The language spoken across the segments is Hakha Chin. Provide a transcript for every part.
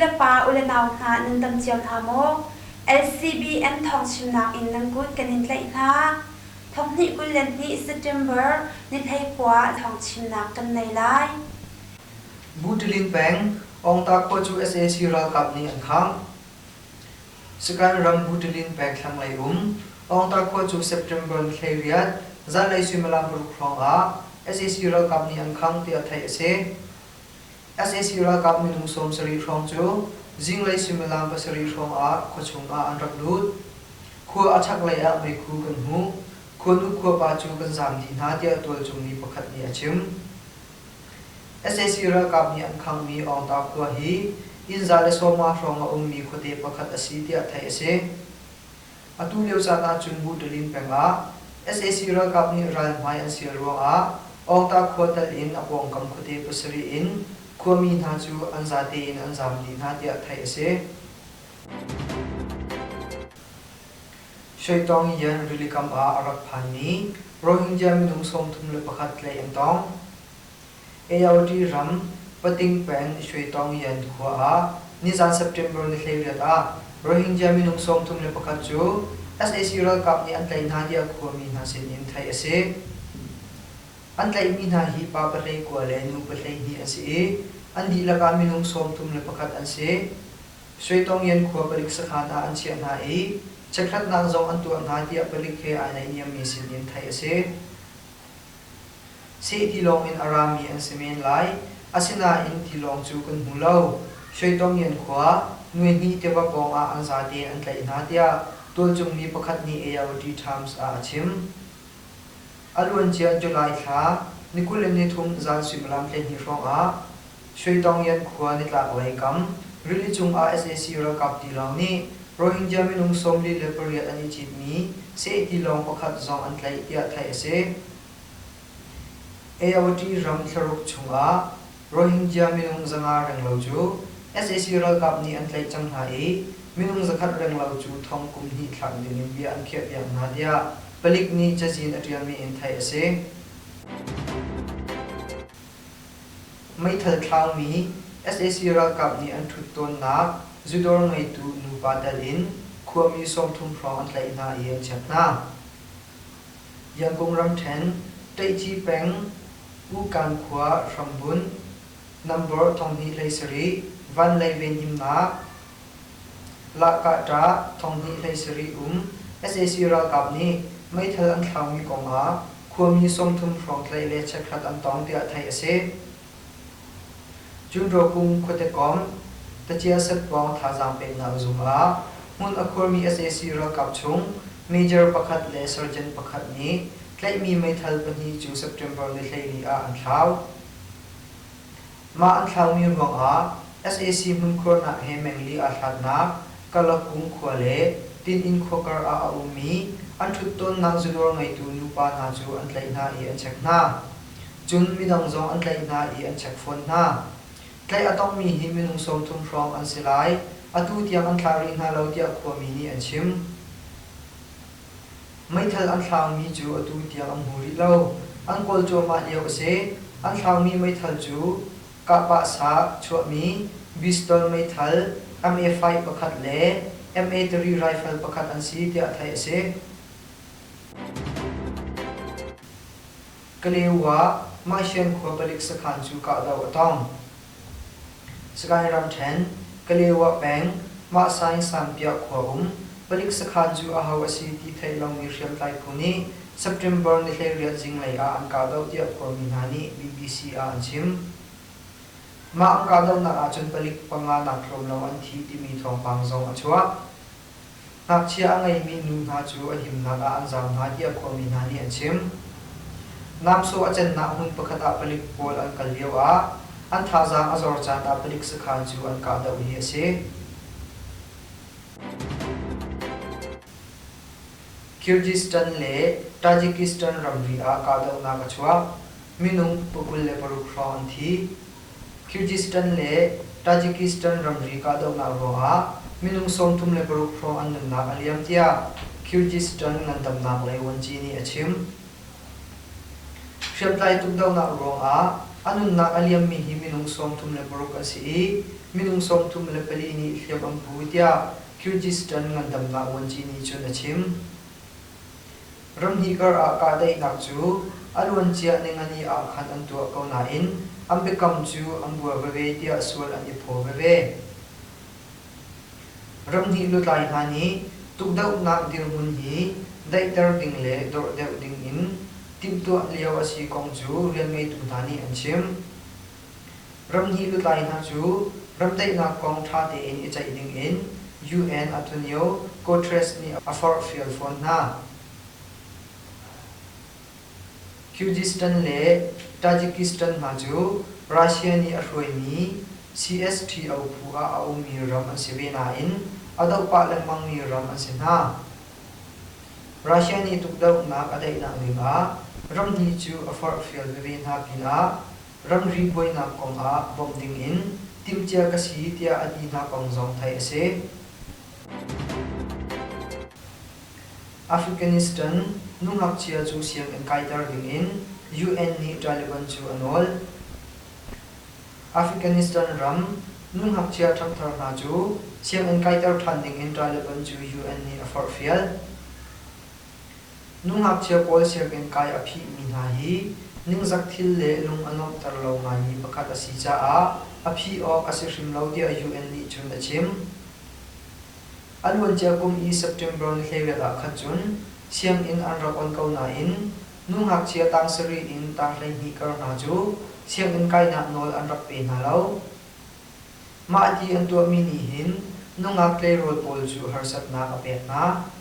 le pa u le nau hna nan dam cio hna maw? LCBM thawngchimnak in nan kut kan in tlaih hna. Thonghnih 22 September ni 19 thawngchimnak kan nei lai. Butilin peng, Awngta khua cu sac ralkap nih an khangh. Sagaing ram Butilin peng thlanglei um Awngta khua cu September ni 18 zanlei suimilam 6 hrawng ah sac ralkap nih an khangh tiah theih a si. Sac ralkap minung 70 hrawng cu zinglei suimilam 7 hrawng ah khuachung ah an rak lut. Khua a chaklei ah meikhu kan hmuh. Khuanu khuapa cu kan zaam dih hna tiah tualchung mi pakhat nih a chim. Sac ralkap nih an khanghmi Awngta khua hi inn 150 hrawng a ummi khuate pakhat a si tiah theih a si. Atu lio caan ahcun Butalin peng ah sac ralkap nih ralhmai an sial ruangah Awngta khua tal in a pawngkam khuate pasarih in khuami hna cu an zate in an zaam dih hna tiah theih a si. Shuaitawng Yan rilikam ah a rak phanmi Rohingya minung 31 tlaih an tong. AOD ram Pating peng Shuaitawng Yan khua ah nizan September ni 18 ah Rohingya minung 31 cu sac ralkap nih an tlaih hna tiah khuami hna sin in theih a si. An tlaihmi hna hi pa 19 le nu 12 an si i an dihlak ah minung 31 an si. Suetawngyan khua palik sakhan ah an chiah hna i chekhlatnak zong an tuah hna tiah palik he aa naihniammi sinin theih a si. Seh tilawng in a rami an si men lai, asinain tilawng cu kan hmu lo. Suetawngyan khua Nuaihnih tiva pawng ah an zate an tlaih hna tiah tualchung mi pakhat nih AOT Times ah a chim. A luancia July thla ni 23 zan suimilam 12 hrawng ah Shuitongyan khua nitlaklei kam rili cungah sac ralkap tilawng nih Rohingya minung 48 an i citmi seh tilawng pakhat zong an tlaih tiah theih a si. AOT ram thlaruk chungah Rohingya minung 500 renglo cu sac ralkap nih an tlaih cang hna i minung 100 renglo cu thong kum hnih thlak dingin bia an khiahpiak hna tiah palik nih cazin a ṭialmi in theih a si. Meithal thlaumi sac ralkap nih an ṭhut tawnnak zudawr ngeitu nupa tel in khuami 30 hrawng an tlaih hna i an chek hna. Yangon ramṭhen, Ṭaihci peng, Ukan khua hrambunh, number 2017, Vanlei venhimnak, Lahkahṭah 2017 um sac ralkap nih meithal an thlaumi kong ah khuami 30 hrawng tlaih le chekhlat an tong tiah theih a si. Cunrawkung khuatekom Taciasetpawng thazaang peknak zung ah hmun a khuarmi sac ralkap chung Major pakhat le Sergeant pakhat nih tlaihmi meithal pahnih cu September ni 14 ah an thlau. Mah an thlaumi ruangah sac hmunkhuarnak he mengli aa hlatnak Kalakung khua le Tinin khua kar ah a ummi an ṭhut tawnnak zudawr ngeitu nupa hna cu an tlaih hna i an chek hna. Cun midang zong an tlaih hna i an chek fawn hna. Tlaih a tongmi hi minung 30 hrawng an si lai. Atu tiang an thlah rih hna lo tiah khuami nih an chim. Meithal an thlaumi cu atu tiang an hmu rih lo. An kawl cuahmah lio a si. An thlaumi meithal cu kahpahsa chuahmi pistol meithal MA-5 pakhat le MA-3 rifle pakhat an si tiah theih a si. Kalewa Mahsian khua palik sakhan cu kahdoh a tong. Sagaing ramṭhen, Kalewa peng, Mahsaing Sanpiah khua um palik sakhan cu aho a si ti theih lomi hriamtlai phu nih September ni 18 zinglei ah an kahdoh tiah khuami hna nih BBC ah an chim. Mah an kahdohnak ahcun palik panga nak tlawm lo an thi timi thawngpang zong a chuak. Ngakchia a ngeimi nu hna cu a himnak ah an zaam hna tiah khuami hna nih an chim. Namsawh a cennak hmun pakhat ah palik pawl an kal lioah an thazaang a zor caan ah palik sakhan cu an kahdoh hi a si. Kyrgyzstan le Tajikistan ramri ah kahdohnak a chuak. Minung 26 hrawng an thi. Kyrgyzstan le Tajikistan ramri kahdohnak ruangah minung 36 hrawng an nunnak a liam tiah Kyrgyzstan ngandamnak lei vuanci nih a chim. Hriamtlai tukdohnak ruangah A nunnak a liammi hi minung 36 an si i minung 34 nih hliam an pu tiah Kyrgyzstan ngandamnak vuanci nih cun a chim. Ramhnih kar ah kahdaihnak cu a luancia ningani ah khan an tuah ko nain an biakam cu an buar veve tiah sual an i phaw veve. Ramhnih lutlai hna nih tukdohnak dirhmun hi daihter ding le dorh deuh ding in timhtuah lio a si kong cu rianngeitu hna nih an chim. Ramhnih lutlai hna cu ramdaihnak kong ṭha tein i ceih ding in UN Antonio Guterres nih a forhfial fawn hna. Kyrgyzstan le Tajikistan hna cu Russia nih a hruaimi CSTO phu ah a ummi ram an si ve nain a doh pah lengmangmi ram an si hna. Russia nih tukdohnak a daihnak dingah ramhnih cu a forhfial veve hna pinah ramri buainak kongah bawmh dingin timhcia ka si tiah a ti hna kong zong theih a si. Afghanistan nu ngakchia cu sianginn kaiter dingin UN nih Taliban cu a nawl. Afghanistan ram nu ngakchia ṭhangthar hna cu sianginn kaiter ṭhan dingin Taliban cu UN nih a forhfial. Nu ngakchia pawl sianginn kai a phihmi hna hi ningzak thil le lung a nuamhter lo ngaimi pakhat a si caah a phih awk a si hrim lo tiah UN nih cun a chim. A luancia kum i September ni 18 ah khan cun sianginn an rak on ko nain nu ngakchia tang sarih in tang 12 kar hna cu sianginn kainak nawl an rak pe hna lo. Mah ti an tuahmi nih hin nungak tleirawl pawl cu harsatnak a pek hna.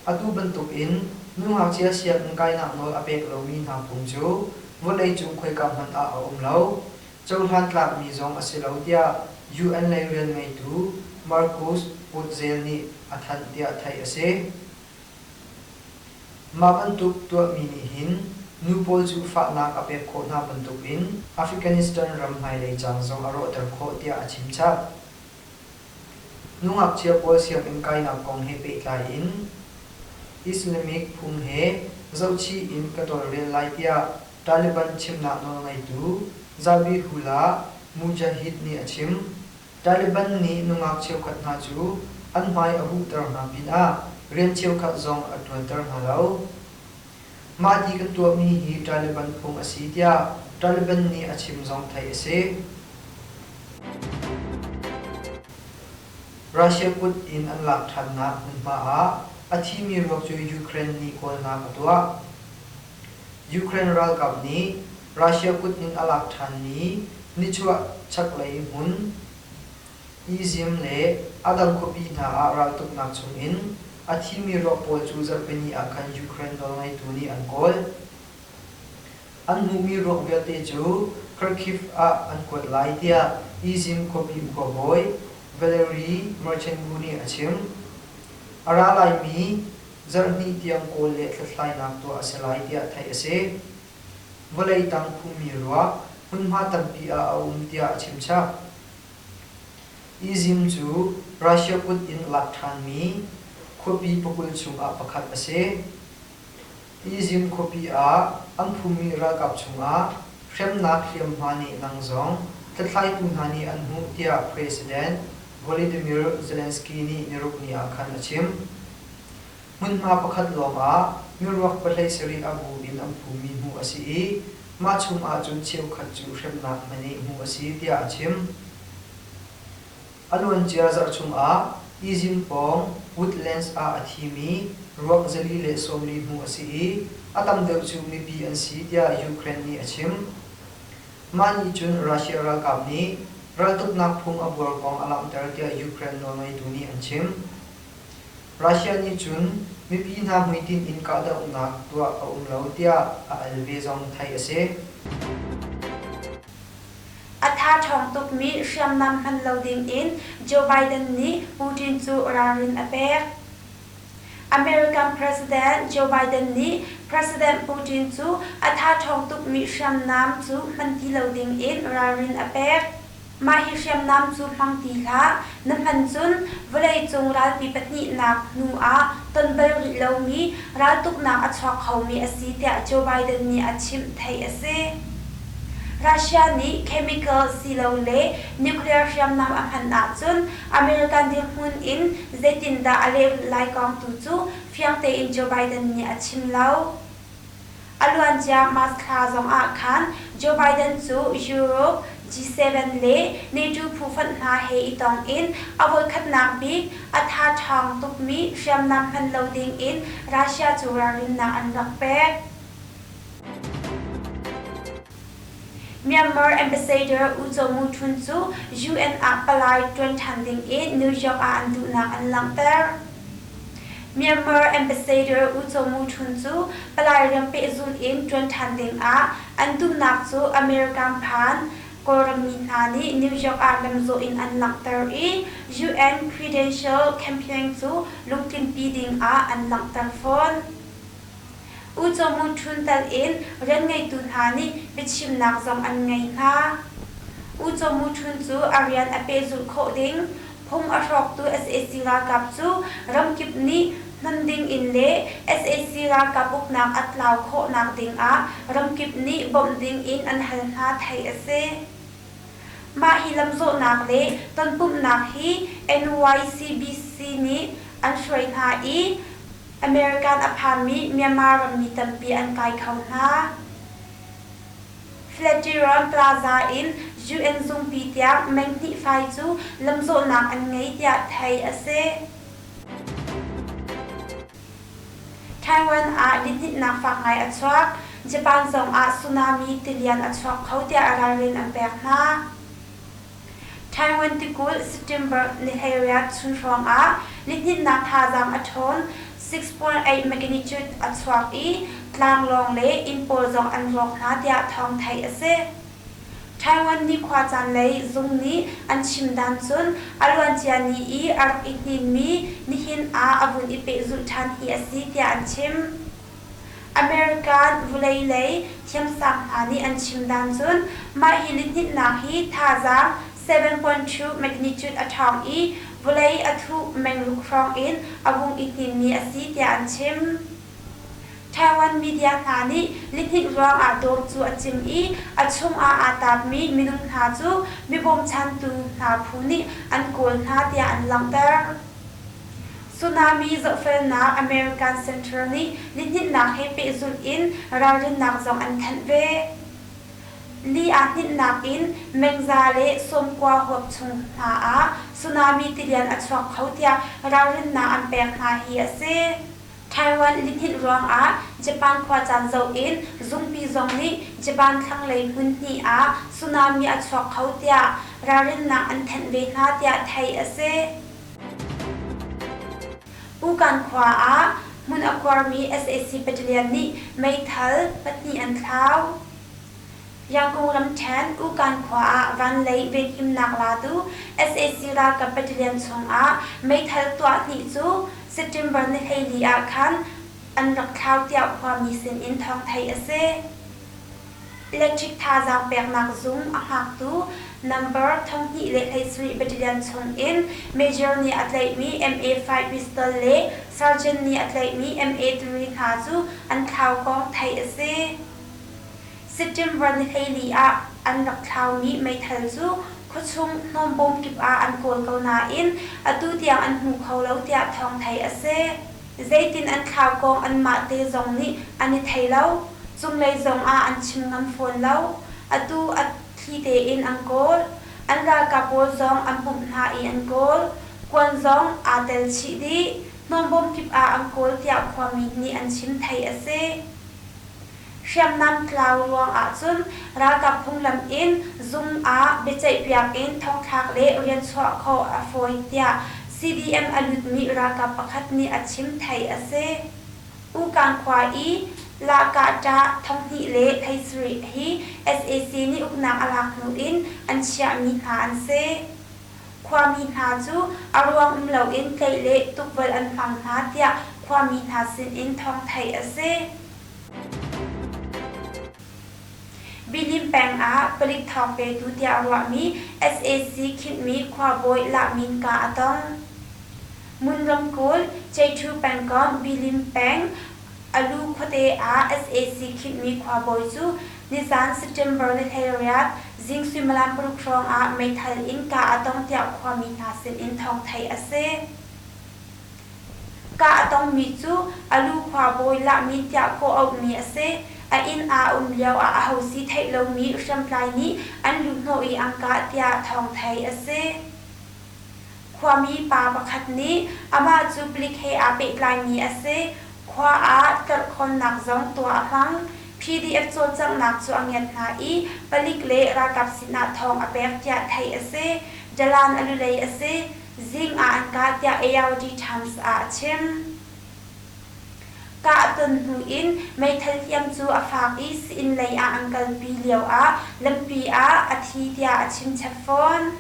Atu bantukin nu ngakchia sianginn kainak nawl a pek lomi hna phung cu vawleicung khoika hmanh ah a um lo. Cohlan tlakmi zong a si lo tiah UN lei rian ngeitu Markus Putzel nih a thanh tiah theih a si. Mah bantuk tuahmi nih hin nu pawl cu fahnak a pek khawh hna bantukin Afghanistan ram hmailei caan zong a rawhter khawh tiah a chimchap. Nu ngakchia pawl sianginn kainak kong he pehtlai in Islamic phung he zohchih in ka tawlrel lai tiah Taliban chimnak nawlngeitu Zabihullah Mujahid nih a chim. Taliban nih nungak cheukhat hna cu an hmai a huhter hna pinah rian cheukhat zong a ṭuanter hna lo. Mah ti kan tuahmi hi Taliban phung a si tiah Taliban nih a chim zong theih a si. Russia kut in an lak ṭhannak hmunhma ah a thimi ruak cu Ukraine nih kawlnak a tuah. Ukraine ralkap nih Russia kut in a lak ṭhanmi nichuah chaklei hmun Izium le a dang khuapi hna ah raltuknak chungin a thimi ruak pawl cu zarhpini ah khan Ukraine nawlngeitu nih an kawl. An hmuhmi ruak vialte cu Kharkiv ah an kuat lai tiah Izium khuapi khuabawi Valery Marchenko nih a chim. A ra laimi zarhhnih tiang kawl le hlathlainak tuah a si lai tiah theih a si. Vawlei tang phummi ruak hmunhma tampi ah a um tiah a chimchap. Izim cu Russia kut in lak ṭhanmi khuapi pakul chungah pakhat a si. Izim khuapi ah an phummi ralkap chungah hremnak hliamhma nih nang zong hlathlaitu hna nih an hmuh tiah President Volodymyr Zelensky nih nirukni ah khan a chim. Hmunhma pakhat lawngah miruak pahlei sarih a bu in an phummi hmuh a si i mah chungah cun cheukhat cu hremnak hmanh hmuh a si tiah a chim. A luancia zarh chungah Izim pawng Woodlands ah a thimi ruak 140 hmuh a si i a tam deuh cu mipi an si tiah Ukraine nih a chim. Mah nih cun Russia ralkap nih raltuknak phung a buar kong a langhter tiah Ukraine nawlngeitu nih an chim. Russia nih cun mipi hna hmuitinh in kahdohnak tuah a um lo tiah a al ve zong theih a si. A tha ṭhawng tukmi hriamnam hman lo dingin Joe Biden nih Putin cu ralrin a pek. American President Joe Biden nih President Putin cu a tha ṭhawng tukmi hriamnam cu hman ti lo dingin ralrin a pek. Mah hi hriamnam cu hmang ti hlah, na hman cun vawleicung ralpi pahnihnak hnu ah ton bal rih lomi raltuknak a chuak khomi a si tiah Joe Biden nih a chimh theih a si. Russia nih chemical silole nuclear hriamnam a hman ahcun American dirhmun in zeitindah a lehrulh lai kong tu cu fiang tein Joe Biden nih a chim lo. A luancia March thla zongah khan Joe Biden cu Europe, G7 le NATO phu fonh hna he i tong in a voikhatnak bik a tha ṭhawng tukmi hriamnam hman lo dingin Russia cu ralrinnak an rak pek. Myanmar Ambassador U Zaw Mu Htun cu UN ah palai ṭuan ṭhan dingin New York ah an duhnak an langhter. Myanmar Ambassador U Zaw Mu Htun cu palai rian pehzulh in ṭuan ṭhan dingah an duhnak cu American phan Kawlram mi hna nih New York ah lamzawh in an langhter i UN Credential Campaign cu lungtlinpi dingah an langhter fawn. Uco Mu Htun tal in rianngeitu hna nih biachimnak zong an ngei hna. Uco Mu Htun cu a rian a pehzulh khawh ding phung a hrawktu sac ralkap cu ramkip nih hnon ding in le sac ralkap uknak a tlau khawhnak ding ah ramkip nih bawmh ding in an hal hna theih a si. Mah hi lamzawhnak le tonpumhnak hi NYCBC nih an hruai hna i American a phanmi Myanmar rammi tampi an kai kho hna. Flatiron Plaza in UN zungpi tiang meng hnih fai cu lamzawhnak an ngei tiah theih a si. Taiwan ah lihninhnak fak ngai a chuak. Japan zong ah tsunami tilian a chuak kho tiah ralrin an pek hna. Taiwan tikulh September ni 18 chun hrawngah lihninhnak thazaang a ṭhawn 6.8 magnitude a chuak i tlanglawng le inn pawl zong an rawk hna tiah thawng theih a si. Taiwan nikhua caan lei zung nih an chim dan cun a luancia ni i a rak i hninmi nihin ah a vun i pehzulh ṭhan hi a si tiah an chim. American vawlei lei thiamsang hna nih an chim dan cun mah hi lihninhnak hi thazaang 7.2 magnitude a ṭhawng i vawlei a thuh mengruk hrawng in a vung i hninmi a si tiah an chim. Taiwan media hna nih lihninh ruangah dawr cu a cim i a chungah aa taapmi minung hna cu mibawmchantu hna phu nih an kawl hna tiah an langhter. Tsunami zohfelnak American Center nih lihninhnak he pehzulh in ralrinnak zong an thanh ve. Li aa hninhnak in mengza le sawmkua huap chung hna ah tsunami tilian a chuak kho tiah ralrinnak an pek hna hi a si. Taiwan lihninh ruangah Japan khuacaan zoh in zungpi zong nih Japan thlanglei hmun hnih ah tsunami a chuak kho tiah ralrinnak an thanh ve hna tiah theih a si. Ukan khua ah hmun a khuarmi sac battalion nih meithal pahnih an thlau. Yangon ramṭhen Ukan khua ah vanlei venhimnak latu sac ralkap battalion chungah meithal tuah hnih cu September ni 14 ah khan an rak thlau tiah khuami sinin thawng theih a si. Electric thazaang peknak zung a hngaktu number 2017 battalion chungin Major nih a tlaihmi MA-5 pistol le Sergeant nih a tlaihmi MA-3 hna cu an thlau kong theih a si. September ni 14 ah an rak thlaumi meithal cu khuachung hnawmbawm kip ah an kawl ko nain atu tiang an hmu kho lo tiah thawng theih a si. Zeitin an thlau kong anmah te zong nih an i thei lo. Cunglei zong ah an chim ngam fawn lo. Atu a thli tein an kawl. An ralkap pawl zong an pumh hna i an kawl. Kuan zong aa tel chih dih. Hnawmbawm kip ah an kawl tiah khuami nih an chim theih a si. Hriamnam tlau ruang ahcun ralkap phunglam in zung ah biaceihpiak in thongthlak le rian chuah khawh a fawi tiah CDM a lutmi ralkap pakhat nih a chim theih a si. Ukang khua i Lahkah-ṭah 2017 hi sac nih uknak a lak hnu in an chiahmi hna an si. Khuami hna cu a ruang um loin tlaih le tukvelh an hmang hna tiah khuami hna sinin thawng theih a si. Billy. Bilin peng ah palik thawng petu tiah ruahmi sac khinhmi khuabawi Lahmin kah a tong. Mun ramkulh, Ceithu pengkomh Bilin peng Alu khuate ah sac khinhmi khuabawi cu nizan September ni 18 zing suimilam 6 hrawng ah meithal in kah a tong tiah khuami hna sin in thawng theih a si. Kah a tongmi cu Alu khuabawi Lahmin tiah kawh auhmi a si. A inn ah a um lioah aho si theih lomi hriamtlai nih an luhhnawh i an kah tiah thawng theih a si. Khuami pa pakhat nih amah cu palik he aa pehtlaimi a si. Khua ah tlerhkhawnnak zong tuah a hmang. PDF cawlcanghnak cu a ngiat hna i palik le ralkap sinah thawng a pek tiah theih a si. Dalan a lulei a si. Zing ah an kah tiah ARD Times ah a chim. Kah a ton hnu in meithal hliam cu a fak i sii-inn lei ah an kalpi lioah lampi ah a thi tiah a chim chap fawn.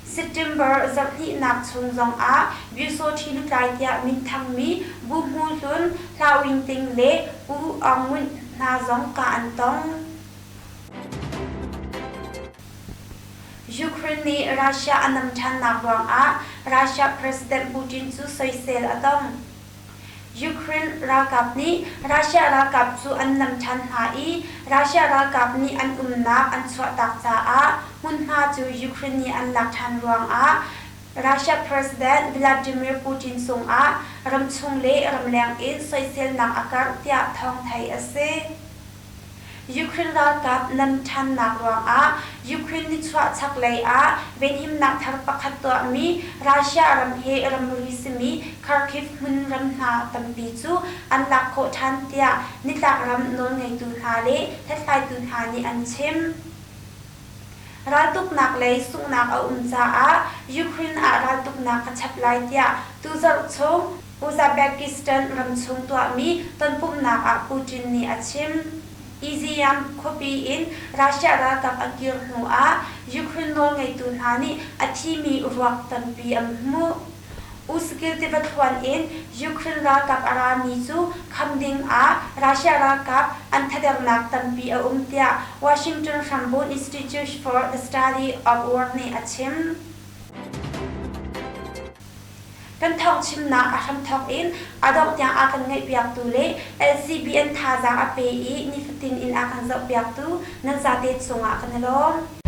September zarhhnihnak chung zongah Byusawṭhi lutlai tiah minthangmi Bu Hmu Hlun, Hla Win Ting le U Aung Ngunt hna zong kah an tong. Ukraine nih Russia a nam ṭhannak ruangah Russia President Putin cu soisel a tong. Ukraine ralkap nih Russia ralkap cu an nam ṭhan hna i Russia ralkap nih an umnak an chuahtak caah hmunhma cu Ukraine nih an lak ṭhan ruangah Russia President Vladimir Putin cungah ramchung le ramleng in soiselnak a karh tiah thawng theih a si. Ukraine ralkap nam ṭhannak ruangah Ukraine nichuah chaklei ah venhimnak thar pakhat tuahmi Russia ram he ramri simi Kharkiv hmun ram hna tampi cu an lak khawh ṭhan tiah nitlak ram nawlngeitu hna le hlathlaitu hna nih an chim. Raltuknak lei sunghnak a um caah Ukraine ah raltuknak ka chap lai tiah tuzarh chung Uzbekistan ramchung tuahmi tonpumhnak ah Putin nih a chim. Izium khuapi in Russia ralkap an kir hnu ah Ukraine nawlngeitu hna nih a thimi ruak tampi an hmuh. Uskil tiva thluan in Ukraine ralkap a rami cu kham ding ah Russia ralkap an thadernak tampi a um tiah Washington hrambunh Institute for the Study of War nih a chim. Kan thawngchimnak a hramthawk in a dongh tiang a kan ngaihpiaktu le LCBN thazaang a pe i nifatin in a kan zohpiaktu nan zate cungah kan i lawm.